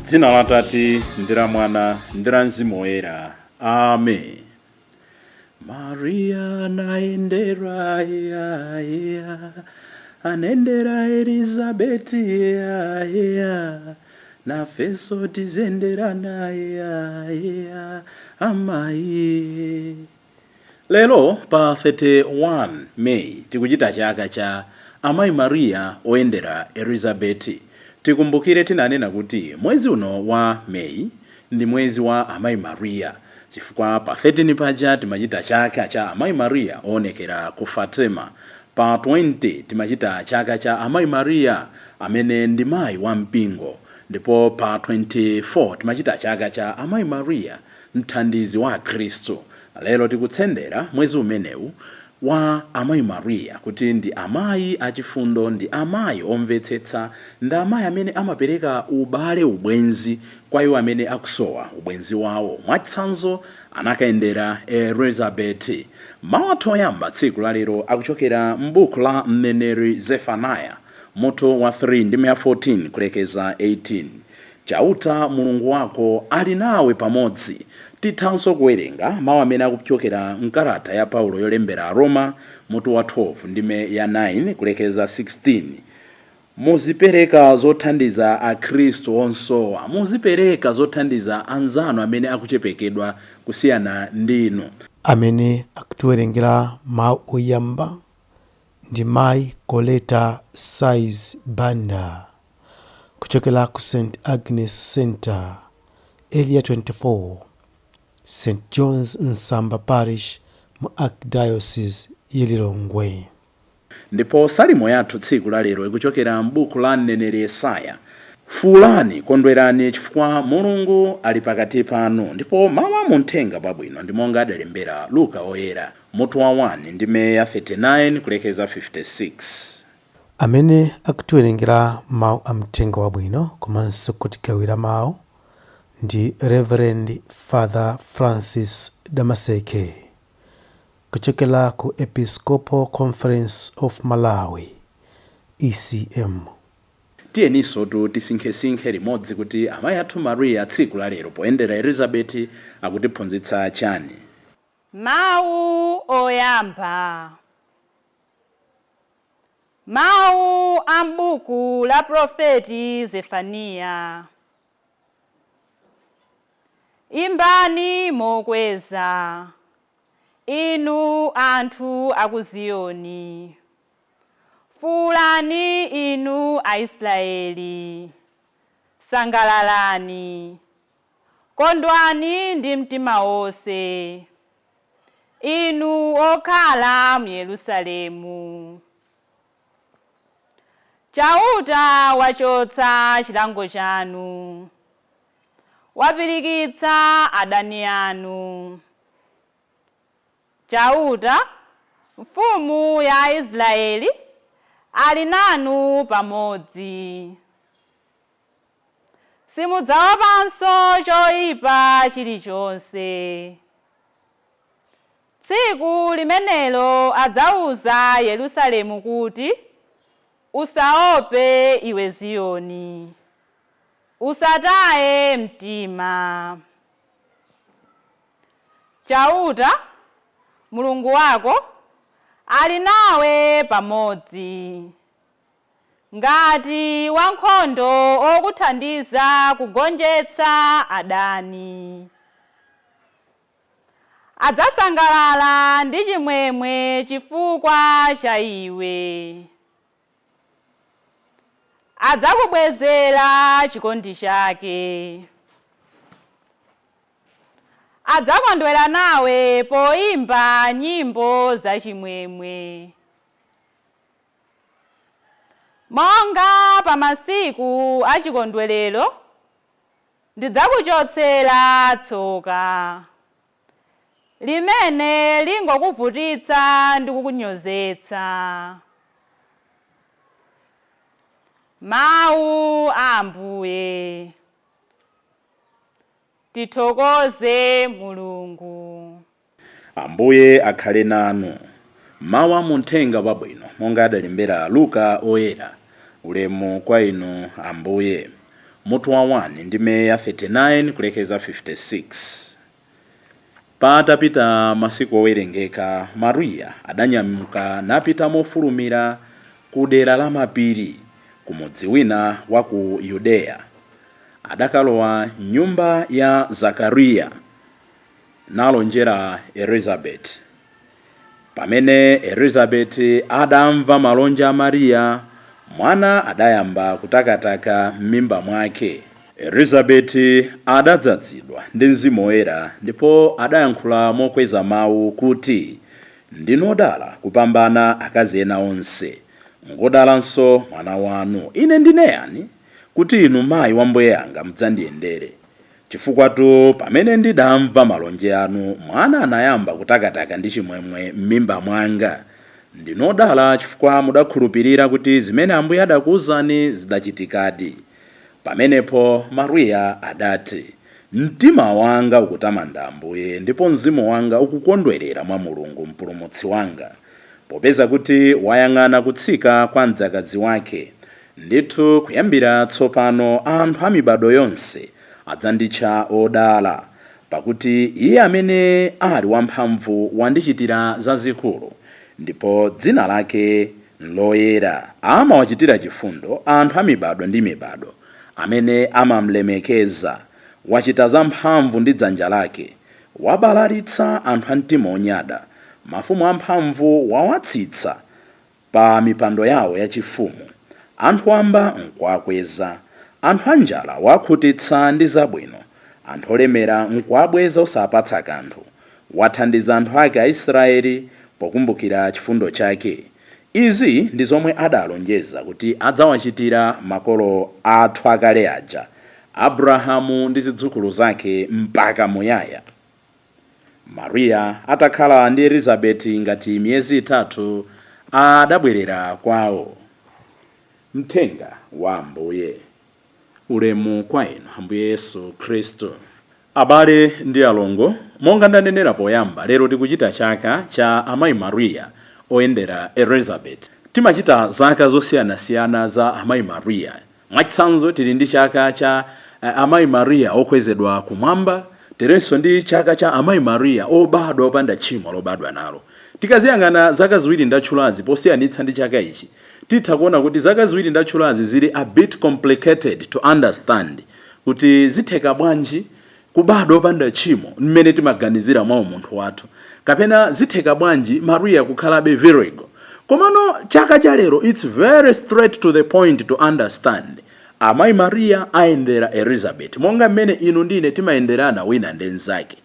Dzina la Tate ndi la Mwana ndi la Mzimu Woyera. Amen. Maria naendera ya ya, anendera Elizabeti ya ya, nafenso tizendera naye ya ya amayi. Lero pa 31 May tikuchita chaka cha Amayi Maria oyendera Elizabeti. Tikumbukire tinanena kuti mwezi uno wa May ndi mwezi wa Amayi Maria, chifukwa pa 13 paja timachita chaka cha Amayi Maria oonekera ku Fatima, pa 20 timachita chaka cha Amayi Maria amene ndi mayi wa mpingo, ndipo pa 24 timachita chaka cha Amayi Maria mthandizi wa Akhristu. Lero tikutsendera mwezi umenewu wa Amayi Maria kuti ndi amayi achifundo, ndi amayi omvetsetsa, ndi amayi amene amapereka ubale, ubwenzi kwa iwo amene akusowa ubwenzi wawo. Mwachitsanzo, anakayendera Elizabeti. Mawu athu oyamba tsiku la lero akuchokera m'buku la mneneri Zefanaya, mutu wa 3 ndime ya 14 kulekeza 18. Chauta Mulungu wako ali nawe pamodzi. Tithanso kuwerenga mawu amene akuchokera m'kalata ya Paulo yolembera Aroma, mutu wa 12 ndime ya 9 kulekeza 16. Muzipereka zothandiza Akhristu onsowa. Muzipereka zothandiza anzanu amene akuchepekedwa kusiyana ndi inu. Amene akutiwerengera mawu oyamba ndi Mayi Coleta Size Banda kuchokera ku St Agnes Center, Area 24, St John's Nsamba Parish mu Archdiocese ya Lilongwe. Ndipo salimo yathu tsiku la lero ikuchokera m'buku la mneneri Yesaya. Fuulani, kondwerani, chifukwa Mulungu ali pakati panu. Ndipo mawu a mu Mthenga Wabwino ndi monga adalembera Luka Woyera, mutu wa 1 ndime ya 39 kulekeza 56. Amene akutiwerengera mawu a Mthenga Wabwino komanso kutigawira mawu ndi Reverend Father Francis Damaseke kuchokera ku Episcopal Conference of Malawi, ECM. Tiyeninsotu tisinkhesinkhe limodzi kuti amayi athu Maria tsiku la lero poyendera Elizabeti akutiphunzitsa chani. Mawu oyamba. Mawu a m'buku la profeti Zefaniya. Imbani mokweza, inu anthu a ku Ziyoni. Fuulani inu Aisraeli. Sangalalani. Kondwani ndi mtima wonse, inu okhala mu Yerusalemu. Chauta wachotsa chilango chanu, wapirikitsa adani anu. Chauta, mfumu ya Aisraeli, ali nanu pamodzi. Simudzaopanso choipa chilichonse. Tsiku limenelo adzauza Yerusalemu kuti, Usaope iwe Ziyoni, usataye mtima. Chauta, Mulungu wako, ali nawe pamodzi, ngati wankhondo wokuthandiza kugonjetsa adani. Adzasangalala ndi chimwemwe chifukwa cha iwe. Adzakubwezera chikondi chake. Adzakondwera nawe poimba nyimbo zachimwemwe. Monga pa masiku achikondwerero ndidzakuchotsera tsoka limene lingokuvutitsa ndi kukunyozetsa. Mawu a Ambuye. Tithokoze Mulungu. Ambuye akhale nanu. Mawu a muthenga wabwino monga adalembera Luka oyera. Ulemu kwa inu Ambuye. Mutu wa 1 ndime ya 39 kulekeza 56. Patapita masiku owerengeka, Mariya adanyamuka napita mofulumira ku dera la mapiri, ku mudzi wina wa ku Yudeya. Adakalowa nyumba ya Zakariya nalonjera Elizabeti. Pamene Elizabeti adamva malonje a Mariya, mwana adayamba kutakataka m'mimba mwake. Elizabeti adadzazidwa ndi Mzimu Woyera ndipo adayankhula mokweza mawu kuti, "Ndinodala kupambana akazi ena onse, ngodalanso mwana wanu. Ine ndine yani kuti inu mayi wa mbuye anga mudzandiyendere? Chifukwatu pamene ndidamva malonje anu, mwana anayamba kutakataka ndi chimwemwe m'mimba mwanga. Ndinodala chifukwa mudakhulupirira kuti zimene Ambuye adakuwuzani zidachitikadi." Pamenepo Mariya adati, "Mtima wanga ukutamanda Ambuye, ndipo mzimu wanga ukukondwerera mwa Mulungu mpulumutsi wanga, popeza kuti wayang'ana kutsika kwa mdzakazi wake. Ndithu kuyambira tsopano anthu a mibado yonse adzanditcha odala, pakuti iye amene ali wamphamvu wandichitira zazikulu, ndipo dzina lake nloyera. Amawachitira chifundo anthu a mibado ndi mibado amene amamlemekeza. Wachita zamphamvu ndi dzanja lake, wabalalitsa anthu a mtima onyada. Mafumu amphamvu wawatsitsa pa mipando yawo yachifumu, anthu wamba nkuwakweza. Anthu anjala wakhutitsa ndi zabwino, anthu olemera nkuwabweza osapatsa kanthu. Wathandiza anthu ake Aisraeli pokumbukira chifundo chake. Izi ndi zomwe adalonjeza kuti adzawachitira makolo athu akale aja, Abrahamu ndi zidzukulu zake mpaka muyaya." Mariya atakhala ndi Elizabeti ngati miyezi 3, adabwerera kwawo. Mthenga wa Ambuye. Ulemu kwa inu Ambuye Yesu Khristu. Abale ndi alongo, monga ndanenera poyamba, lero tikuchita chaka cha Amayi Mariya oyendera Elizabeth. Timachita zaka zosiyanasiyana za Amayi Mariya. Mwachitsanzo, tili ndi chaka cha Amayi Mariya okwezedwa kumwamba, tilinso ndi chaka cha Amayi Mariya obadwa opanda tchimo lobadwa nalo. Tikaziyang'ana zaka ziwiri ndatchulazi posiyanitsa ndi chaka ichi, titha kuona kuti zaka ziwiri ndatchulazi zili a bit complicated to understand, kuti zitheka bwanji kubadwa opanda tchimo mmene timaganizira mwa umunthu wathu, kapena zitheka bwanji Mariya kukhalabe virgo. Komano chaka cha lero, it's very straight to the point to understand. Amayi Mariya ayendera Elizabeth monga mmene inu ndine timayenderana wina ndi mnzake.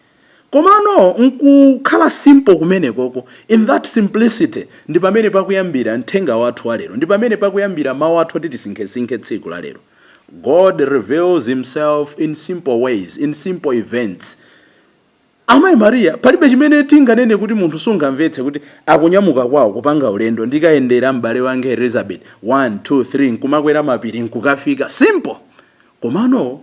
Komano nkukhala simple kumenekoko, in that simplicity ndi pamene pakuyambira mthenga wathu wa lero, ndi pamene pakuyambira mawu athu oti tisinkhesinkhe tsiku la lero. God reveals himself in simple ways, in simple events. Amayi Mariya, palibe chimene tinganene kuti munthu sungamvetse kuti akunyamuka kwawo kupanga ulendo, "Ndikayendera m'bale wange Elizabeth, 1 2 3," nkumakwera mapiri nkukafika. Simple. Komano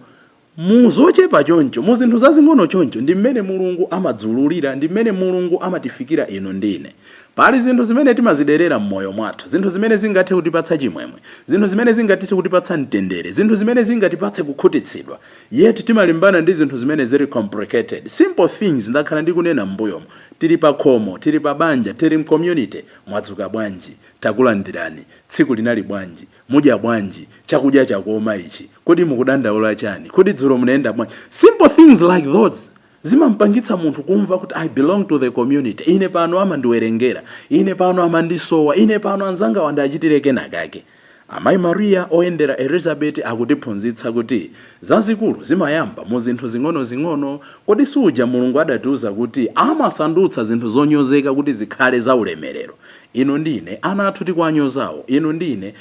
muzochepa choncho, mu zinthu zazing'ono choncho, ndi mmene Mulungu amadzululira, ndi mmene Mulungu amatifikira inu ndine. Pali zinthu zimene timaziderera m'moyo mwathu, zinthu zimene zingathe kutipatsa chimwemwe, zinthu zimene zingathe kutipatsa mtendere, zinthu zimene zingatipatse kukhutitsidwa, yet timalimbana ndi zinthu zimene zili complicated. Simple things, ndakhala ndikunena m'mbuyomo, tili pa khomo, tili pa banja, tili mcommunity, "Mwadzuka bwanji? Takulandirani. Tsiku linali bwanji? Mudya bwanji? Chakudya chakoma ichi. Kodi mukudandaula chani? Kodi dzulo munayenda bwanji?" Simple things like those zimampangitsa munthu kumva kuti I belong to the community, ine pano amandiwerengera, ine pano amandisowa, ine pano anzanga wandachitire kenakake. Amayi Mariya oyendera Elizabeth akutiphunzitsa kuti zazikulu zimayamba mu zinthu zing'ono-zing'ono. Kodi suja Mulungu adatiuza kuti amasandutsa zinthu zonyozeka kuti zikhale zaulemerero? Inu ndine, ana athu tikuwanyozawo, inu ndine,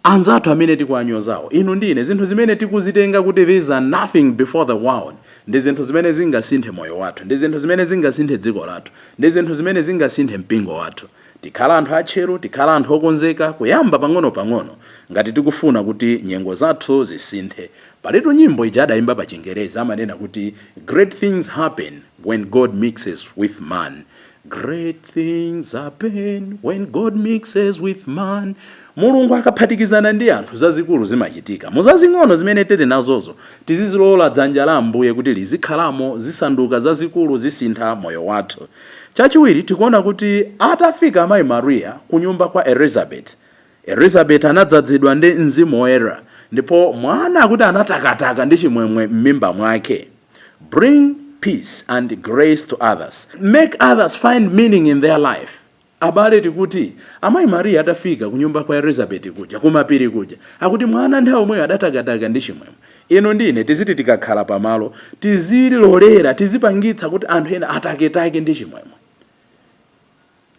Anzathu amene tikuwanyozawo, inu ndine, zinthu zimene tikuzitenga kuti these are nothing before the world, ndi zinthu zimene zingasinthe moyo wathu, ndi zinthu zimene zingasinthe dziko lathu, ndi zinthu zimene zingasinthe mpingo wathu. Tikhala anthu atcheru, tikhala anthu okonzeka kuyamba pang'ono-pang'ono ngati tikufuna kuti nyengo zathu zisinthe. Palitu nyimbo ija adayimba pa Chingerezi, amanena kuti, "Great things happen when God mixes with man. Great things happen when God mixes with man." Mulungu akaphatikizana ndi anthu, zazikulu zimachitika. Muzazing'ono zimene tili nazozo, tizizilola dzanja la Ambuye kuti lizikhalamo, zisanduka zazikulu, zisintha moyo wathu. Chachiwiri, tikuona kuti atafika amayi Mariya kunyumba kwa Elizabeth, Elizabeth anadzazidwa ndi Mzimu Woyera, ndipo mwana akuti anatakataka ndi chimwemwe m'mimba mwake. Bring peace and grace to others. Make others find meaning in their life. Abale, tikuti amayi Mariya atafika kunyumba kwa Elizabeth kuja, kumapiri kuja, akuti mwana nthawi omweyo adatakataka ndi chimwemwe. Inu ndine tiziti tikakhala pamalo, tizilolera, tizipangitsa kuti anthu ena ataketake ndi chimwemwe.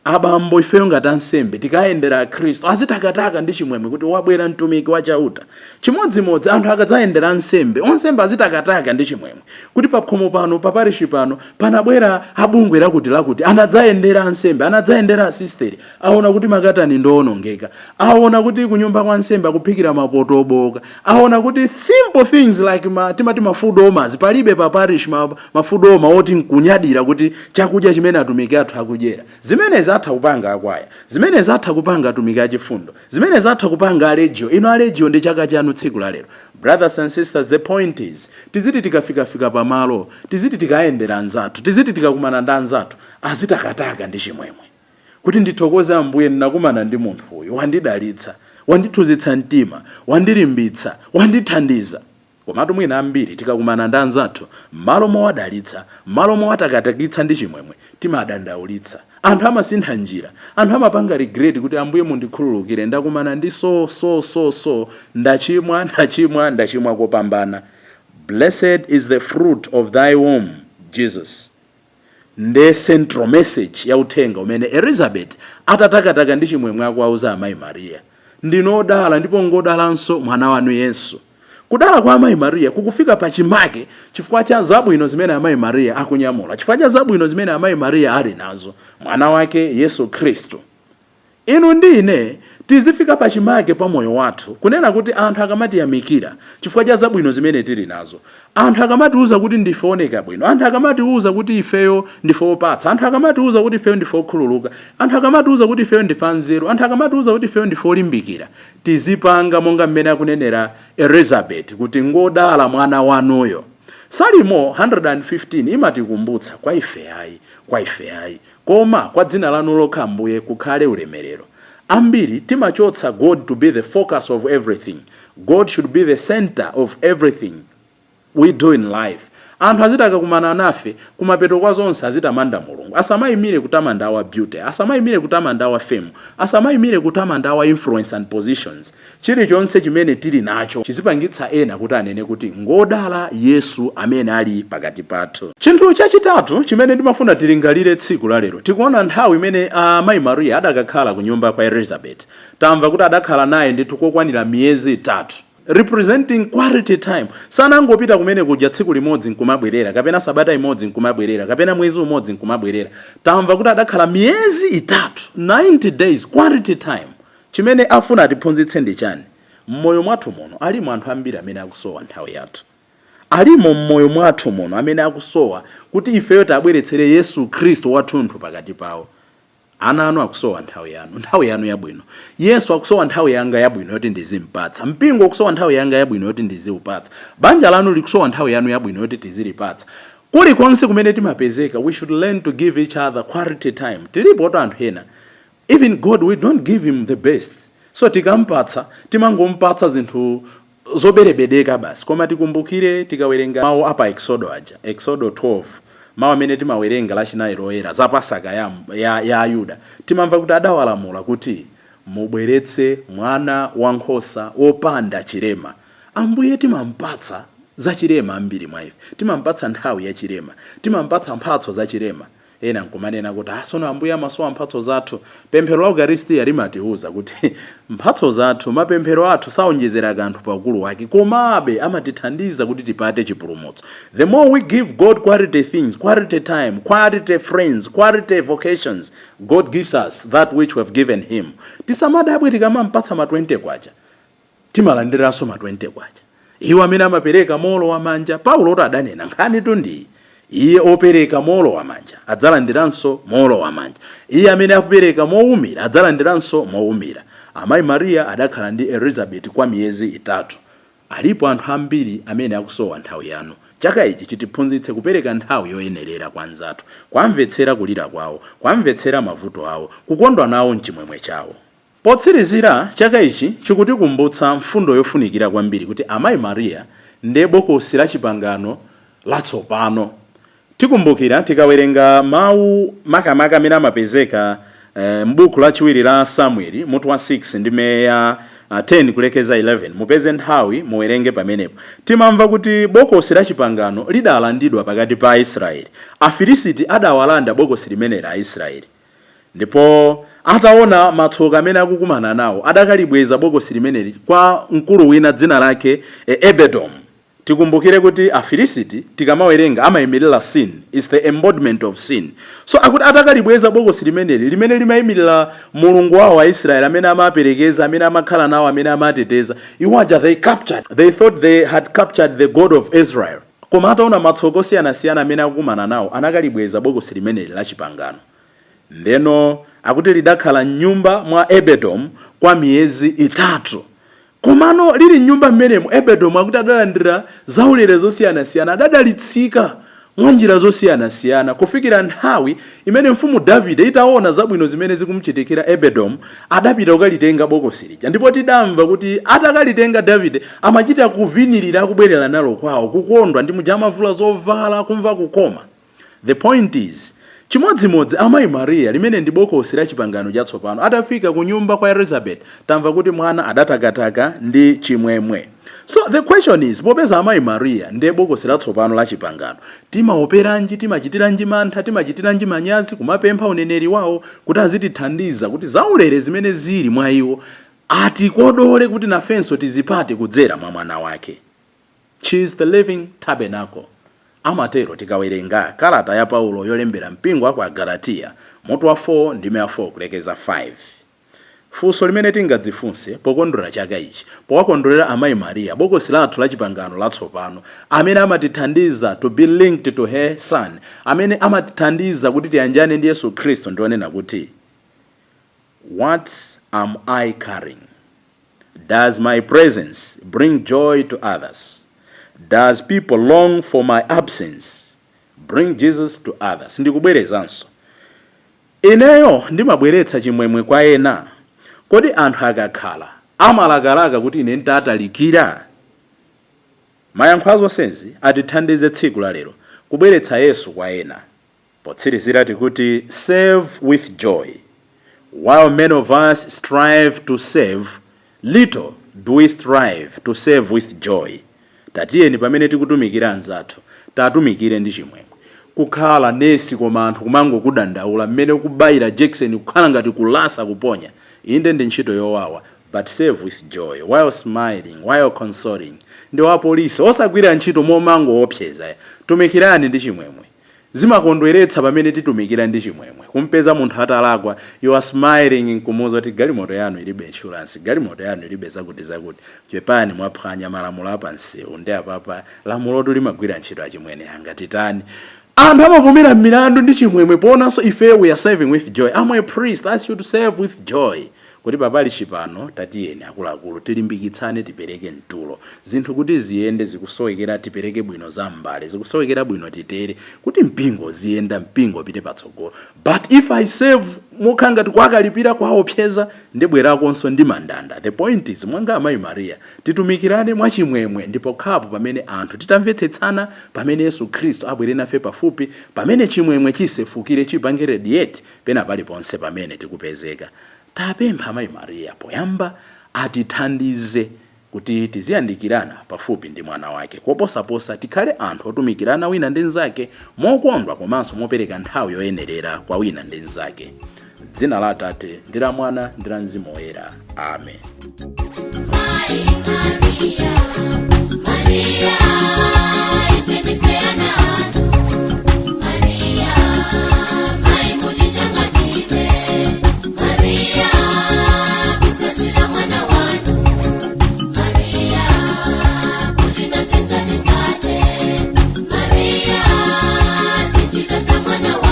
Abambo, ifeyo ngati ansembe, tikayendera Akhristu, azitakataka ndi chimwemwe kuti wabwera mtumiki wachauta. Chimodzimodzi anthu akadzayendera ansembe, onsembe azitakataka ndi chimwemwe kuti pakhomo pano, paparishi pano, panabwera abungwe lakuti lakuti, anadzayendera ansembe, anadzayendera asisteri, aona kuti makatani ndoonongeka, aona kuti kunyumba kwa ansembe akuphikira mapoto oboka, aona kuti simple things like timati ma food warmers palibe pa parish, ma food warmer oti nkunyadira kuti chakudya chimene atumiki athu akudyera. Zimenezi atha kupanga akwaya, zimenezi atha kupanga atumiki achifundo, zimenezi atha kupanga alegio. Ino alegio, ndi chaka chanu tsiku la lero. Brothers and sisters, the point is, tiziti tikafikafika pamalo, tiziti tikayendera anzathu, tiziti tikakumana ndi anzathu, azitakataka ndi chimwemwe kuti ndithokoze Ambuye, ndinakumana ndi munthu uyu, wandidalitsa, wandithunzitsa mtima, wandilimbitsa, wandithandiza. Komatu mwina ambiri tikakumana ndi anzathu, m'malo mowadalitsa, m'malo mowatakatagitsa ndi chimwemwe, timadandaulitsa. Anthu amasintha njira, anthu amapanga regret kuti, "Ambuye, mundikhululukire, ndakumana ndi so so so so, ndachimwa, ndachimwa, ndachimwa kopambana." Blessed is the fruit of thy womb, Jesus. Nde central message ya uthenga umene Elizabeth atatakataka ndi chimwemwe akuwauza amayi Mariya: ndinodala, ndipo ngodalanso mwana wanu Yesu. Kudala kwa amayi Mariya kukufika pachimake chifukwa cha zabwino zimene amayi Mariya akunyamula, chifukwa cha zabwino zimene amayi Mariya ali nazo, mwana wake Yesu Khristu. Inu ndi ine tizifika pachimake pa moyo wathu, kunena kuti anthu akamatiyamikira chifukwa cha zabwino zimene tili nazo, anthu akamatiuza kuti ndife oneka bwino, anthu akamatiuza kuti ifeyo ndife opatsa, anthu akamatiuza kuti ifeyo ndife okhululuka, anthu akamatiuza kuti ifeyo ndife anzeru, anthu akamatiuza kuti ifeyo ndife olimbikira, tizipanga monga mmene akunenera Elizabeth kuti ngodala mwana wanuyo. Salimo 115 imatikumbutsa: kwa ife ayi, kwa ife ayi, koma kwa dzina lanu lokha, Ambuye, kukhale ulemerero. Ambiri timachotsa God to be the focus of everything. God should be the center of everything we do in life. Anthu aziti akakumana nafe, kumapeto kwa zonse azitamanda Mulungu. Asamayimire kutamanda our beauty, asamayimire kutamanda our fame, asamayimire kutamanda our influence and positions. Chilichonse chimene tili nacho chizipangitsa ena kuti anene kuti ngodala Yesu amene ali pakati pathu. Chinthu chachitatu chimene ndimafuna tilingalire tsiku la lero, tikuona nthawi imene amayi Mariya adakakhala ku nyumba kwa Elizabeth. Tamva kuti adakhala naye ndithu kokwanira miyezi 3, representing quality time. Sanangopita kumene kuja tsiku limodzi nkumabwerera, kapena sabata imodzi nkumabwerera, kapena mwezi umodzi nkumabwerera. Tamva kuti adakhala miyezi 3, 90 days, quality time. Chimene afuna atiphunzitse ndi chani? Mmoyo mwathu muno alimo anthu ambiri amene akusowa nthawi yathu. Alimo mmoyo mwathu muno amene akusowa kuti ifeyo tabweretsere Yesu Khristu wathunthu pakati pawo. Ana anu akusowa nthawi yanu, nthawi yanu yabwino. Yesu akusowa nthawi yanga yabwino yoti ndizimpatsa. Mpingo ukusowa nthawi yanga yabwino yoti ndiziupatsa. Banja lanu likusowa nthawi yanu yabwino yoti tizilipatsa. Kulikonse kumene timapezeka, we should learn to give each other quality time. Tilipo to anthu ena, even God, we don't give him the best. So tikampatsa, timangompatsa zinthu zoberebedeka basi. Koma tikumbukire, tikawerenga mawu apa Exodo aja, Exodo 12, mawu amene timawerenga Lachinayi Loyera za Pasaka ya Ayuda, timamva kuti adawalamula kuti mubweretse mwana wankhosa wopanda chilema. Ambuye timampatsa za chilema. Ambiri mwa ife timampatsa nthawi ya chilema, timampatsa mphatso za chilema. Ena nkumanena kuti asono Ambuye amasowa mphatso zathu. Pemphero la Ukaristiya limatiwuza kuti mphatso zathu, mapemphero athu saonjezera kanthu pa ukulu wake, komabe amatithandiza kuti tipate chipulumutso. The more we give God quality things, quality time, quality friends, quality vocations, God gives us that which we have given him. Tisamadabwe tikamampatsa ma 20 kwacha, timalandiranso ma 20 kwacha. Iwo amene amapereka mowolowa manja, Paulo oti adanena nkhani tu, iye opereka mowolowa manja adzalandiranso mowolowa manja, iye amene akupereka mowumira adzalandiranso mowumira. Amayi Mariya adakhala ndi Elizabeth kwa miyezi 3. Alipo anthu ambiri amene akusowa nthawi yanu. Chaka ichi chitiphunzitse kupereka nthawi yoyenerera kwa anzathu, kwamvetsera kulira kwawo, kwamvetsera mavuto awo, kukondwa nawo mchimwemwe chawo. Potsirizira, chaka ichi chikutikumbutsa mfundo yofunikira kwambiri kuti Amayi Mariya ndiye bokosi la chipangano latsopano. Tikumbukira tikawerenga mawu makamaka amene amapezeka m'buku lachiwiri la Samueli, mutu wa 6, ndime ya 10 kulekeza 11. Mupeze nthawi muwerenge pamenepo. Timamva kuti bokosi la chipangano lidalandidwa pakati pa Aisraeli. Afilisiti adawalanda bokosi limene la Aisraeli, ndipo ataona matsoka amene akukumana nawo, adakalibweza bokosi limeneli kwa mkulu wina dzina lake Ebedom. Tikumbukire kuti Afilisiti, tikamawerenga, amayimirira sin, is the embodiment of sin. So akuti atakalibweza bokosi limeneli, limene limayimirira Mulungu wawo Aisraeli, amene amaperekeza, amene amakhala nawo, amene amateteza iwo aja, they thought they had captured the God of Israel. Koma ataona matsoka osiyanasiyana amene akukumana nawo, anakalibweza bokosi limeneli la chipangano. Ndeno akuti lidakhala mnyumba mwa Ebedom kwa miyezi 3. Komano lili mnyumba mmenemo, Ebedom akuti adalandira zaulere zosiyanasiyana, adadalitsika mwa njira zosiyanasiyana, kufikira nthawi imene mfumu Davide itaona zabwino zimene zikumuchitikira Ebedom, adapita kukalitenga bokosi lija. Ndipo tidamva kuti atakalitenga, Davide amachita kuvinirira akubwerera nalo kwawo, kukondwa ndi muja amavula zovala, kumva kukoma. The point is, chimodzimodzi Amayi Mariya, limene ndi bokosi la chipangano chatsopano, atafika ku nyumba kwa Elizabeth, tamva kuti mwana adatakataka ndi chimwemwe. So the question is, popeza Amayi Mariya ndiye bokosi latsopano la chipangano, timaoperanji, timachitiranji mantha, timachitiranji manyazi kumapempha uneneri wawo kuti azitithandiza, kuti zaulere zimene zili mwa iwo atikodole kuti nafenso tizipate kudzera mwa mwana wake? She is the living tabernacle, amatero tikawerenga kalata ya Paulo yolembera mpingo wa ku Agalatiya, mutu wa 4, ndime ya 4 kulekeza 5. Funso limene tingadzifunse pokondwera chaka ichi, powakondwerera Amayi Mariya, bokosi lathu la chipangano latsopano, amene amatithandiza to be linked to her son, amene amatithandiza kuti tiyanjane ndi Yesu Khristu, ndionena kuti, what am I carrying? Does my presence bring joy to others? Does people long for my absence? Bring Jesus to others. Ndikubwerezanso, ineyo ndimabweretsa chimwemwe kwa ena? Kodi anthu akakhala amalakalaka kuti ine nditatalikira? Mayankho azonsezi atithandize tsiku la lero kubweretsa Yesu kwa ena. Potsirizira tikuti, serve with joy. While many of us strive to save, little do we strive to serve with joy. Tatiyeni pamene tikutumikira anzathu, tatumikire ndi chimwemwe. Kukhala nesi koma anthu kumangokudandaula mmene kubayira jekeseni, kukhala ngati kulasa kuponya, inde ndi ntchito yowawa, but serve with joy, while smiling, while consoling. Ndi wapolisi, osagwira ntchito momangoopseza. Tumikirani ndi chimwemwe. Zimakondweretsa pamene titumikira ndi chimwemwe. Kumpeza munthu atalakwa, you are smiling, nkumuwuza kuti galimoto yanu ilibe insurance, galimoto yanu ilibe zakuti zakuti, chepani, mwaphwanya malamulo apansewu, ndi apapa lamulotu limagwira ntchito, achimwene anga, titani? Anthu amavomera milandu ndi chimwemwe poonanso ife we are serving with joy. I'm a priest, ask you to serve with joy. Kuti papali chipano, tatiyeni akuluakulu tilimbikitsane, tipereke mtulo, zinthu kuti ziyende. Zikusowekera tipereke bwino za mbale, zikusowekera bwino titere kuti mpingo ziyenda, mpingo upite patsogolo. But if I serve mokhala ngati kwakalipira, kwaopseza, ndibwerakonso ndi mandanda. The point is, mwanga Amayi Mariya, titumikirane mwachimwemwe, ndipo khapo pamene anthu titamvetsetsana, pamene Yesu Khristu abwere nafe pafupi, pamene chimwemwe chisefukire, chipange radiate pena paliponse pamene tikupezeka. Tapempha Amayi Mariya poyamba atithandize kuti Kuti tiziyandikirana pafupi ndi mwana wake koposaposa, tikhale anthu otumikirana wina ndi mnzake mokondwa komanso mopereka nthawi yoyenerera kwa wina ndi mnzake. Dzina la Atate ndi la Mwana ndi la Mzimu Woyera. Amen.